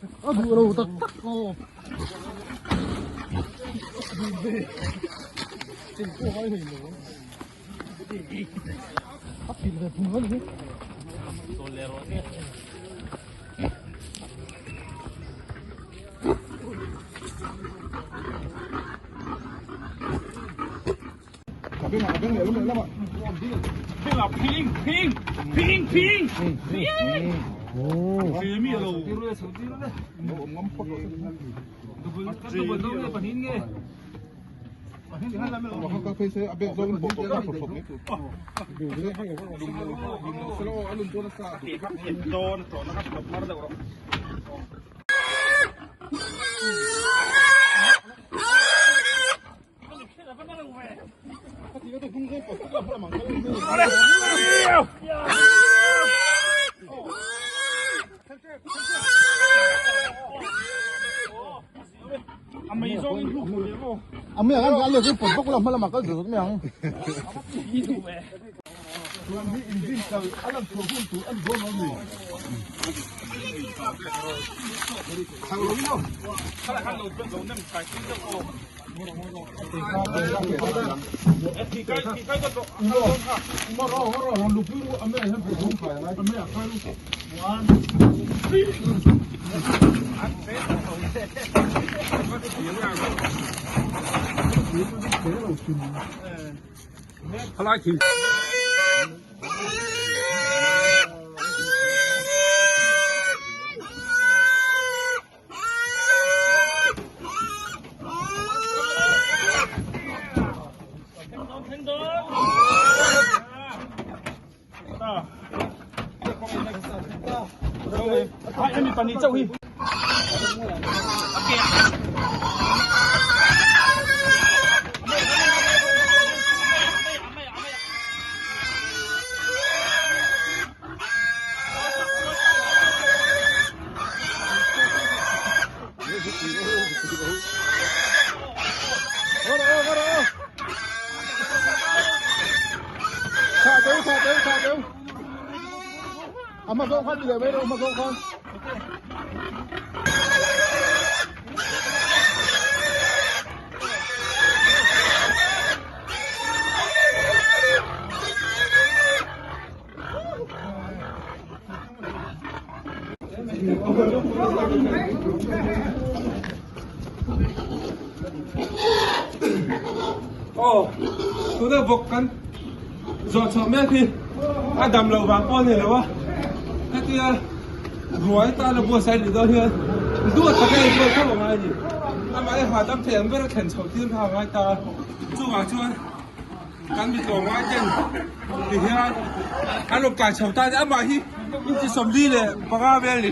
A duh lo tak tak aw. Chim pawh ai nei lo. A pil ve phung ani hi. Aw tuna vawk kan zawh chhuah mek hi a dam loh vang pawh a ni lo a hetia ruai tana buatsaih a nih dawn hian duat taka enkawl tho a ngai a ni amah hi hahdam thei ang ber a thlen chhoh tir kha a ngai ta a chungah chuan kan mi tlawmngai ten ti hian an rawn kai chho ta a ni amah hi inchi 45 vel a ni.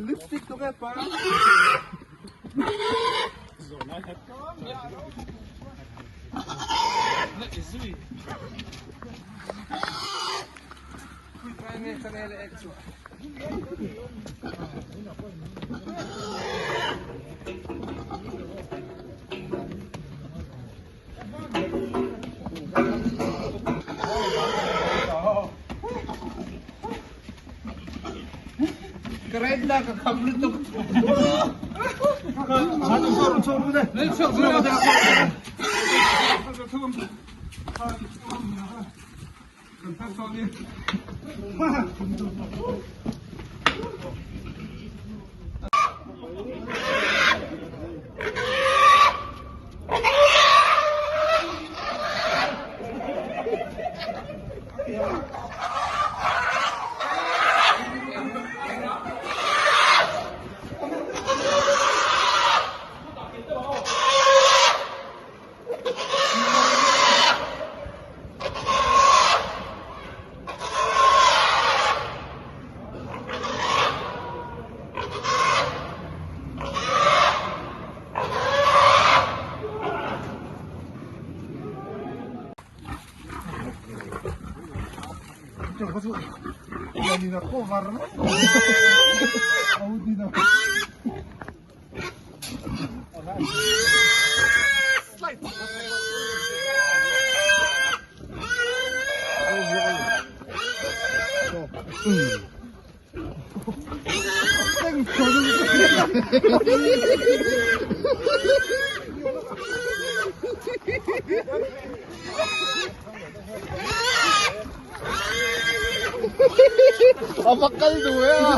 Lipstick tu nge pa? Ka red na ka kham lutuk. A va kal duh e a.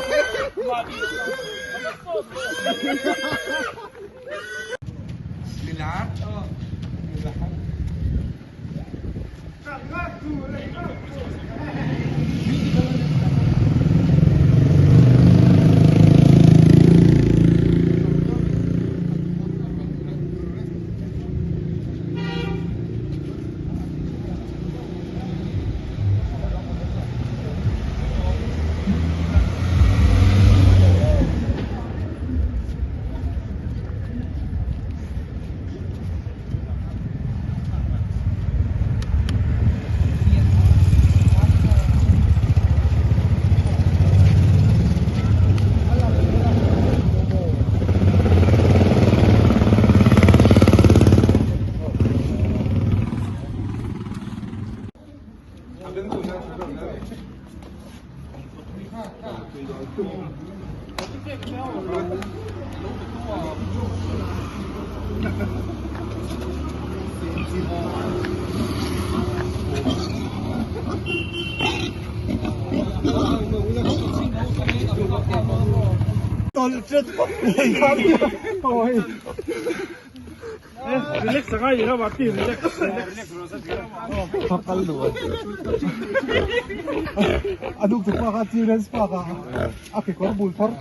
A duk tu pa kha children's park ah a kekawr bul thar.